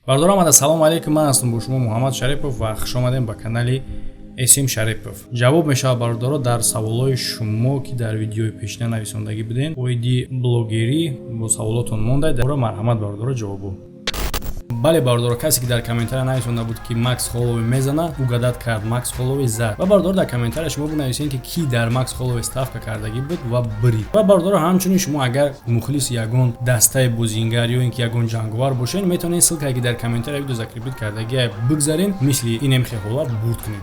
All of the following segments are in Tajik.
Бародарам, ассалому алайкум, ман ҳастам бо шумо Муҳаммад Шарипов ва хуш омадем ба канали Эсим Шарипов. Ҷавоб мешавад, бародаро, дар саволҳои шумо, ки дар видеои пешина нависондагӣ будем оиди блогерӣ. Бо саволотон монда, марҳамат, бародаро, ҷавобо. Бале, бародаро, касе ки дар комментария нависонда буд, ки Макс Холовей мезана, угадать кард, Макс Холовей зад. Ва, бародаро, дар комментария шумо бинависед, ки кӣ дар Макс Холовей ставка кардагӣ буд ва бирид. Ва, бародаро, ҳамчунин шумо агар мухлиси ягон дастаи бозингар ё ин ки ягон ҷанговар бошед, метавонед ссылка е ки дар комментария видео закрепить кардагия бигзарен, мисли инем хе ҳолат бурд кунед.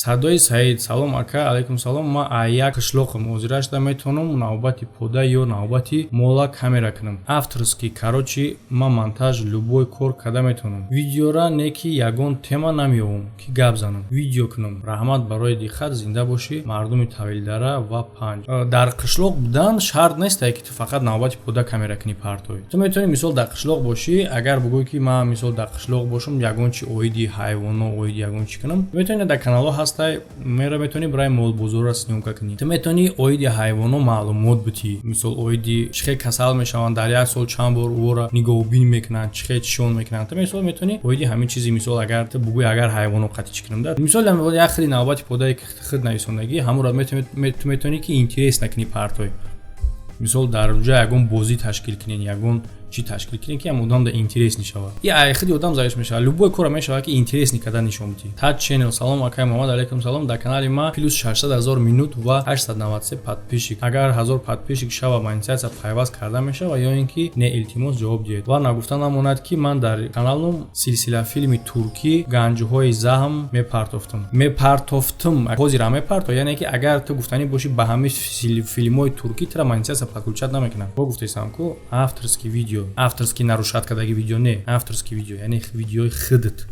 Садои Саид: «Салом, ака». Алайкум салом. Ман як қишлоқам, ҳозирашда метавонам навбати пода ё навбати мола камера кунам, авторский. Короче, ман монтаж, любой кор карда метавонам, видеора не ки ягон тема намеёвам, ки гап занам, видео кунам. Раҳмат барои диққат, зинда бошӣ, мардуми Тавилдара ва Панҷ». Дар қишлоқ будан шарт нестае, ки ту фақат навбати пода камера кунӣ партоӣ. Ту метавонӣ, мисол, дар қишлоқ бошӣ, агар бигӯӣ, ки ман, мисол, дар қишлоқ бошам, ягон чи оиди ҳайвоно, оиди ягон чӣ кунам, метавонӣ дар каналҳо ҳастай, мера метавонӣ барои молбозорро съёмка кунӣ. Ту метавонӣ оиди ҳайвоно маълумот бутӣ, мисол, оиди чӣ хел касал мешаванд, дар як сол чанд бор ӯро нигоҳубин мекунанд, чӣ хел чишон мекунанд. Ту, мисол, метавонӣ оиди ҳамин чизи, мисол, агар ту бугӯи, агар ҳайвоно қатъи чӣ кунам, да, мисол, як хели навбати подае ки худ нависондагӣ, ҳамонро ту метавонӣ ки интерес накунӣ партои. Мисол, дар ҷо ягон бозӣ ташкил кунед, ягон чӣ ташкил кунед, ки ам одам да интерес нишавад. И ай худи одам завис мешавад, любой кора мешавад, ки интересный карда нишон бидиҳӣ. Тад Channel: «Салом, акай Муҳаммад». Алайкум салом. Дар канали ма плюс 600 ҳазор минут ва 893 подписчик. Агар 1000 подписчик шава, монетизатсия пайваст карда мешава ё ин ки не? Илтимос, ҷавоб диҳед. Ва нагуфта намонад, ки ман дар каналум силсила филми туркӣ «Ганҷҳои заҳм» мепартофтум, ҳозирам мепарто. Яъне ки агар ту гуфтанӣ бошӣ ба ҳамаи филмҳои туркӣ, тура монетизатсия подключать намекунам. Бо гуфтесам ку авторский видео, авторский нарушать кардаги видео не, авторский видео, яъне видеои худат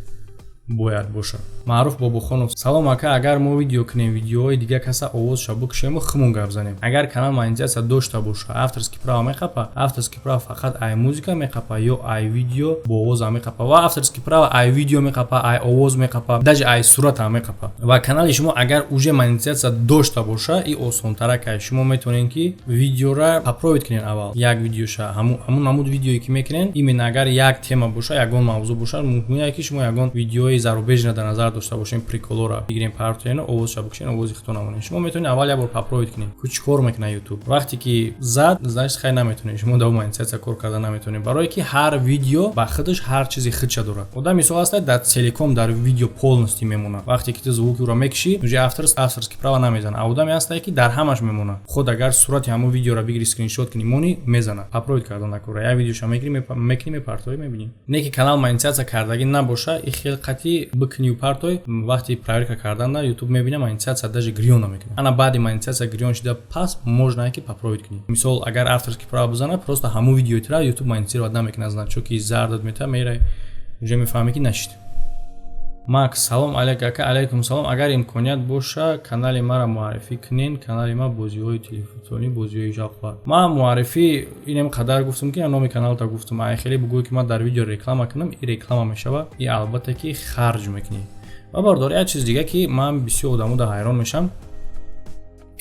бояд бошад. Маъруф Бобохонов: «Салом, ака. Агар мо видео кунем, видеоҳои дига каса овозша бикушему, хумон гап занем, агар канал монетизатсия дошта боша, авторский право меқапа? Авторский право фақат ай музыка меқапа ё ай видео бо овоза меқапа?» Ва авторский право ай видео меқапа, ай овоз меқапа, даже ай суратам меқапа. Ва канали шумо агар уже монетизатсия дошта боша, и осонтарак ай. Шумо метавонед, ки видеора попробовать кунед, аввал як видеоша, ҳамун намуд видеое ки мекунед, именно агар як тема боша, ягон мавзӯъ боша, мумкин ки шумо ягон видеои зарубежно дар назар дошта бошем, прикол ора бигирем, партоена, овозша бикушен, овози худтон намонед. Шумо метавонед аввал як бор попробовать кунед, ку чӣ кор мекунад Ютуб. Вақте ки зад, значит, хай, наметавонед, шумо дар монетизатсия кор карда наметавонед, барое ки ҳар видео ба худаш ҳар чизи худша дорад. Одам, мисол, аста дар целиком дар видео полностью мемонад. Вақте ки ту звук и ӯро мекушӣ, уже авторский право намезанад. А одаме ҳастае, ки дар ҳамаш мемонад. Худ агар сурати ҳамон видеоро бигири, скриншот кунӣ, монӣ, мезанад. Попробовать кардан накора, як видеоша мегири, мекунӣ, мепартоӣ, мебинӣ. Не ки канал монетизатсия кардагӣ набоша, и хел қатъи бикунию партой, вақти проверка кардан Ютуб мебина, монетизатсия даже гирён намекунад. Ана баъди монетизатсия гирён шида пас можно ки попробовать кунӣ. Мисол, агар авторский право бизанад, просто ҳамун видеои тира Ютуб монетизировать намекунад, значок и зардат мета, мерай, уже мефаҳмӣ, ки нашид. Макс: «Салом алейк, ака». Алайкум салом. Агар имконият боша, канали маро муаррифӣ кунен. Канали ма бозиҳои телефонӣ, бозиҳои шавқовар. Ман муаррифӣ инем қадар гуфтам, ки номи каналта гуфтам. Ай хеле бугӯй, ки ман дар видео реклама кунам, и реклама мешава, и албатта ки харҷ мекунӣ. Ва, бардор, як чиз дига, ки ман бисёр одамо да ҳайрон мешам.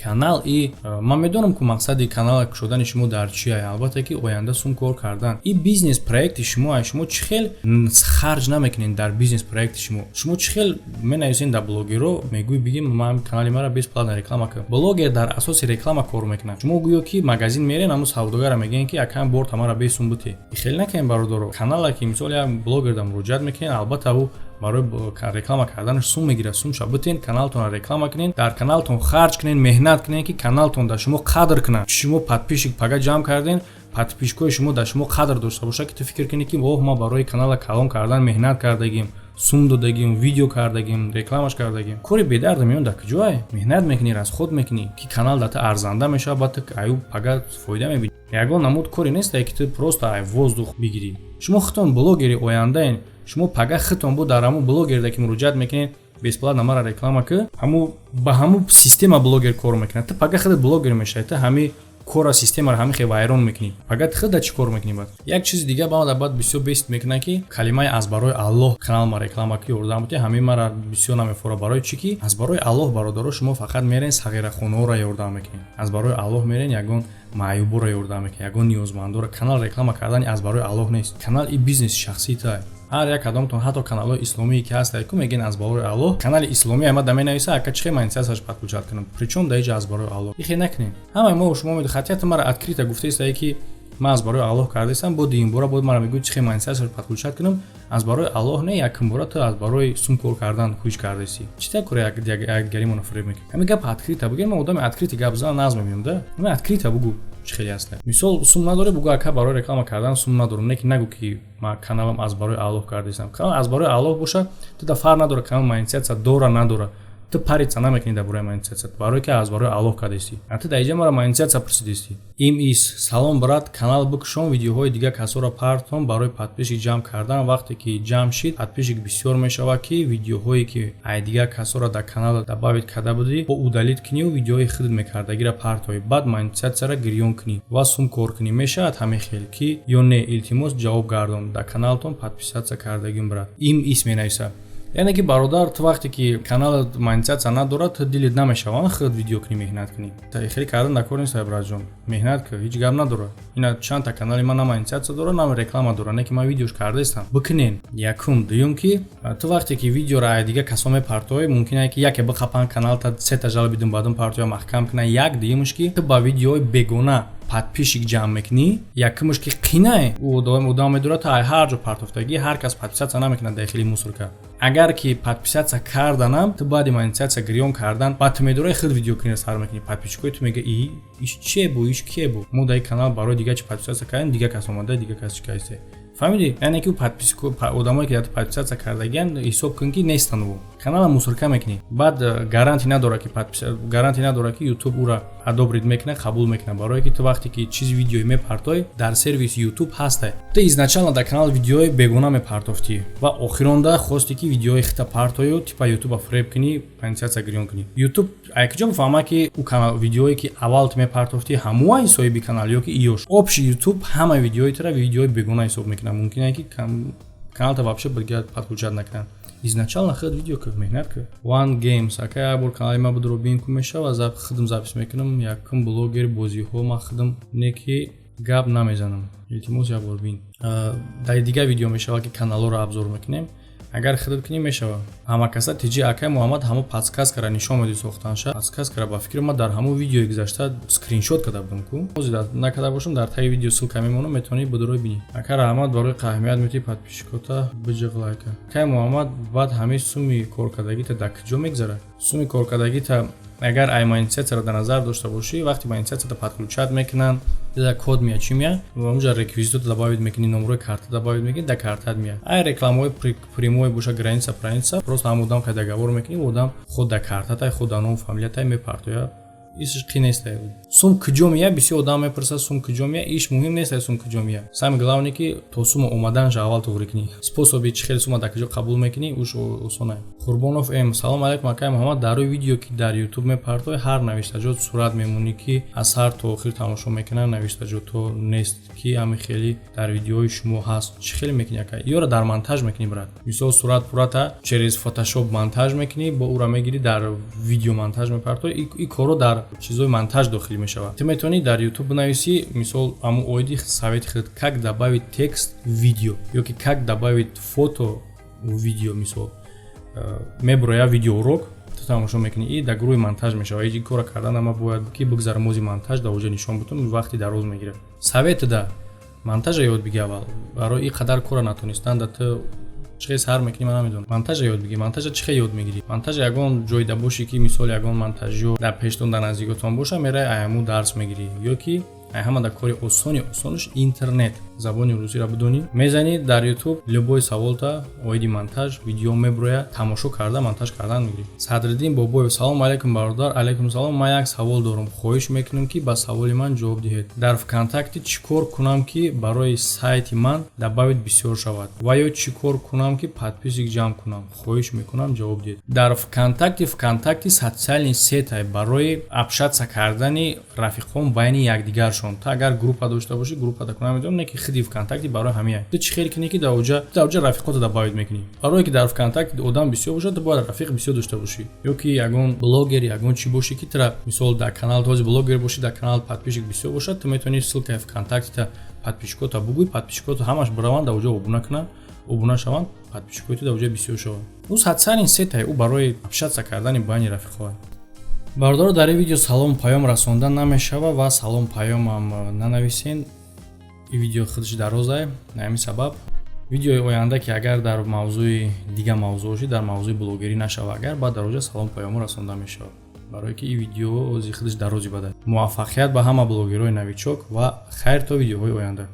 Канал и ман медонам, ку мақсади канала кушодани шумо дар чия, албатта ки оянда сум кор кардан. И бизнес проект и шумо ай, шумо чӣ хел харҷ намекунед дар бизнес проект и шумо? Шумо чӣ хел менависен дар блогеро, мегӯй, бигем, ман канали мара бесплатно реклама кун. Блогер дар асоси реклама кор мекунад. Шумо гӯё ки магазин мерен, ҳамун савдогара мегӯен, ки акам борта мара бесум бите. Хеле накунем, бародаро. Канала ки, мисол, як блогерда муроҷиат мекунед, албатта ӯ барои реклама карданаш сум мегирад. Сумша битен, каналтонро реклама кунед, дар каналтон харҷ кунед, меҳнат кунед, ки каналтон дар шумо қадр кунад. Шумо подписчик пага ҷамъ карден, подписчик ои шумо дар шумо қадр дошта бошад, ки ту фикр кунӣ, ки оҳ, ман барои канала калон кардан меҳнат кардагим, сум додагим, видео кардагим, рекламаш кардагим. Кори бедарда меён дар куҷое? Меҳнат мекунӣ, расход мекунӣ, ки канал дар ту арзанда мешавад, баъд ту аю пага фоида мебинӣ. Ягон намуд коре нестае, ки ту просто ай воздух бигирӣ. Шумо худтон блогери ояндаен. Шумо пага худтон бо дар ҳамун блогерда ки муроҷиат мекунед, бесплатно мара реклама ки, ҳаму ба ҳамун система блогер кор мекунад. Ту пага худат блогер мешавӣ, ту ҳами кора, системаро ҳами хел вайрон мекунӣ. Пага ту худа чӣ кор мекунӣ? Баъд як чизи дига ба мада баъд бисёр бесит мекунад, ки калимаи «аз барои Аллоҳ канал ма реклама ки, ёрдам бутӣ», ҳамин мара бисёр намефора. Барои чӣ ки аз барои Аллоҳ, бародаро, шумо фақат мерен, сағирахонаҳоро ёрдам мекунед, аз барои Аллоҳ мерен, ягон маъюборо ёрдам мекунед, ягон ниёзмандоро. Канал реклама кардани аз барои Аллоҳ нест. Канал и бизнеси шахсии туай. Ҳар як кадомтон, ҳатто каналҳои исломие ки ҳастае ку, мегӯен аз барои Аллоҳ. Канали исломӣ ама да менависа: «Ака, чӣ хел монетизатсияш подключать кунам?» Причём да иҷа аз барои Аллоҳ? Ихе накунем. Ҳамаи мо шумо медо хатияти мара открыто гуфтаистае, ки ман аз барои Аллоҳ кардаистам. Бо дуюмбора боз мара мегӯй: «Чӣ хел монетизатсияш подключать кунам?» Аз барои Аллоҳ не, якумбора ту аз барои сум кор кардан кӯш кардаистӣ. Чӣ та кора якдигаримонро фиреб мекунем? Ҳамин гап открыто бигӯем. Ман одами открытый гап зан нағз мебинам да. Ҳамин открыто бугӯ, чӣ хеле ҳаста. Мисол, сум надорӣ, бугӯ: «Ака, барои реклама кардан сум надорам». Не ки нагӯ, ки ман каналам аз барои Аллоҳ кардаистам. Канал аз барои Аллоҳ боша, ту да фарқ надора канал монетизатсия дора, надора. Ту париться намекунӣ дар бораи монетизатсия, барое ки аз барои Аллоҳ кардаистӣ. А ту дар иҷа мара монетизатсия пурсидистӣ. Им ис: «Салом, брат, канал бикушон, видеоҳои дигар касоро партон барои подписчик ҷамъ кардан. Вақте ки ҷамъ шид, подписчик бисёр мешавад, ки видеоҳое ки ай дигар касоро дар канал добавить карда будӣ, бо удалить куниву видеоҳои худат мекардагиро партоӣ, баъд монетизатсияро гирён кунӣ ва сум кор кунӣ. Мешавад ҳамин хел ки ё не? Илтимос, ҷавоб гардон. Дар каналтон подписаться кардагим, брат». Им ис менависад. Яъне ки, бародар, ту вақте ки каналат монетизатсия надорад, ту дилит намешавад худ видео кунӣ, меҳнат кунӣ. Хеле кардан дар кор нест, братҷон. Меҳнат кун, ҳеҷ гап надорад. Ина чандта канали ман на монетизатсия дорад, на реклама дорад, не ки ман видеош кардаистам. Бикунен, якум. Дуюм, ки ту вақте ки видеоро ай дигар касо мепартоӣ, мумкин ки яке бихапанд каналта, сета жалоба бидум, партоя маҳкам кунанд. Як дуюмш, ки ту ба видеои бегона подписчик ҷамъ мекунӣ. Якумш, ки қинае, ӯ одам медорад, та ҳар ҷо партофтагӣ, ҳар кас подписаться намекунад дар хели мусорка. Агар ки подписаться карданам, ту баъди монетизатсия гирён кардан, баъд ту медорӣ худ видео кунӣ, сар мекунӣ, подписчикои ту мега: «И иш чие бу? Иш кие бу? Мо дар канал барои дига чи подписаться кардем? Дига кас омада, дига кас чи касе?» Фаҳмидӣ? Яъне ки одамое ки подписаться кардагиан, ҳисоб кун, ки нестанд. Ӯ канала мусорка мекунӣ. Баъд гарантия надорад, ки Ютуб ӯра одобрить мекунад, қабул мекунад, барое ки ту вақте ки чизи видеое мепартоӣ, дар сервиси Ютуб ҳастай. Ту изначально дар канал видеои бегона мепартофтӣ ва охиронда хости, ки видеои хита партою, типа Ютуба фреб кунӣ, монетизатсия гирён кунӣ. Ютуб куҷо бифаҳма, ки ӯ канал видеое ки аввал ту мепартофтӣ, ҳамоа соҳиби канал ё ки иёш? Общий Ютуб ҳама видеои тура видеои бегона ҳисоб мекунад. Мумкин ки каналта вообще подключать накунад. Изначально худ видео кун, меҳнат кун. One Games: «Ака, як бор канали ма будро бин ку, мешава. Худм запись мекунам, якум блогер бозиҳо ма худм, не ки гап намезанам. Илтимос, як бор бин». Дар дигар видео мешава, ки каналҳоро обзор мекунем. Агар худат кунӣ, мешава. Ҳамакаса тиҷи: «Акай Муҳаммад, ҳамо подсказкара нишон меди сохтанша? Подсказкара, ба фикри ман, дар ҳамо видеои гузашта скриншот карда будам ку. Накарда бошам, дар таги видео ссылка мемонам, метавонӣ будурой бинӣ. Ака, раҳмат барои қаҳмият мети подписчикота. Биҷиқ лайка. Акай Муҳаммад, баъд ҳамаи суми коркардагита дар куҷо мегзарад?» Суми коркардагита, агар ай монетизатсияро дар назар дошта бошӣ, вақте монетизатсияро подключать мекунанд, код меяд, чӣ меяд, онҷа реквизитото добавить мекунӣ, номерои карта добавить мекунӣ, дар картат меяд. Ай рекламаҳои прямой боша, граница праница, просто ҳам одам хай договор мекунӣ, одам худ дар картатай, худ дар ному фамилиятай мепартояд. Иш қи нест. Сум куҷо меяд, бисёр одам мепурсад, сум куҷо меяд. Иш муҳим нест, сум куҷо меяд. Самое главное, ки то сума омаданша аввал туғрӣ кунӣ. Способи чӣ хел сума дар куҷо қабул мекунӣ, уш осонае. Қурбонов М: «Салом алайкум, акай Муҳаммад. Дар рӯи видео, ки дар Ютуб мепартоӣ, ҳар навиштаҷот сурат мемонӣ, ки аз сар то охир тамошо мекунанд, навиштаҷото нест, ки ҳами хеле дар видеои шумо ҳаст. Чӣ хеле мекунӣ, ака?» Ёра дар монтаж мекунӣ, брат. Мисол, сурат пурата через Фотошоп монтаж мекунӣ, бо ӯра мегирӣ, дар видео монтаж мепартоӣ. И корро дар чизои монтаж дохил мешавад. Ту метавонӣ дар Ютуб бинависӣ, мисол, ҳамун оиди совети худ: «Как добавить текст в видео» ё ки «Как добавить фото в видео». Мисол, мебуроя видеоурок, ту тамошо мекунӣ, и дар гурӯҳи монтаж мешавад. Ҳеҷ кора кардан ама бояд ки бигзара мози монтаж дар оҷа нишон бутум, вақти дароз мегирад. Совет да монтажа ёд биги аввал. Барои ин қадар кора натонистан да ту чӣ хел сар мекунӣ, ман намедонам. Монтажа ёд бигир. Монтажа чӣ хел ёд мегирӣ? Монтажа ягон ҷойда бошӣ, ки мисол, ягон монтажё дар пештон, дар наздикотон боша, мерай, аяму дарс мегирӣ. Ё ки ай ҳама дар кори осони осонаш интернет, забони русиро бидонӣ, мезанӣ дар Ютуб любой саволта оиди монтаж, видео мебурояд, тамошо карда, монтаж кардан мегирӣ. Садриддин Бобоев: «Салому алайкум, бародар». Алайкум салом. «Ман як савол дорам, хоҳиш мекунам, ки ба саволи ман ҷавоб диҳед. Дар ВКонтакте чӣ кор кунам, ки барои сайти ман добавить бисёр шавад, ва ё чӣ кор кунам, ки подписчик ҷамъ кунам? Хоҳиш мекунам, ҷавоб диҳед». Дар ВКонтакте, ВКонтакте социальный сеть барои общаться кардани рафиқон байни якдигаршон. Ту агар группа дошта бошӣ, группа да кунам, медонам, не ки хиди ВКонтакте барои ҳамия. Ту чӣ хел кунӣ, ки дар оҷа рафиқото добавить мекунӣ? Барое ки дар ВКонтакте одам бисёр бошад, ту бояд рафиқ бисёр дошта бошӣ ё ки ягон блогер, ягон чӣ бошӣ, ки тура, мисол, дар канал този блогер бошӣ, дар канал подписчик бисёр бошад, ту метавонӣ ссылкаи ВКонтактета подписчикота бугӯй, подписчикото ҳамаш бираванд, дар оҷа обуна кунанд. Обуна шаванд, подписчикои ту дар оҷа бисёр шаванд. Ӯ социальный сеть, ӯ барои общаться кардани байни рафиқҳоа. Бародаро, дар ин видео салом паём расонда намешава ва салом паёмам нанависен. Ин видео худаш дарозае. На ҳамин сабаб видеои оянда, ки агар дар мавзӯи дига мавзӯъ бошӣ, дар мавзӯи блогерӣ нашава агар, баъд дар оҷа салом паёмо расонда мешавад, барое ки ин видео ози худаш дарози бада. Муваффақият ба ҳама блогерҳои новичок ва хайр, то видеоҳои оянда.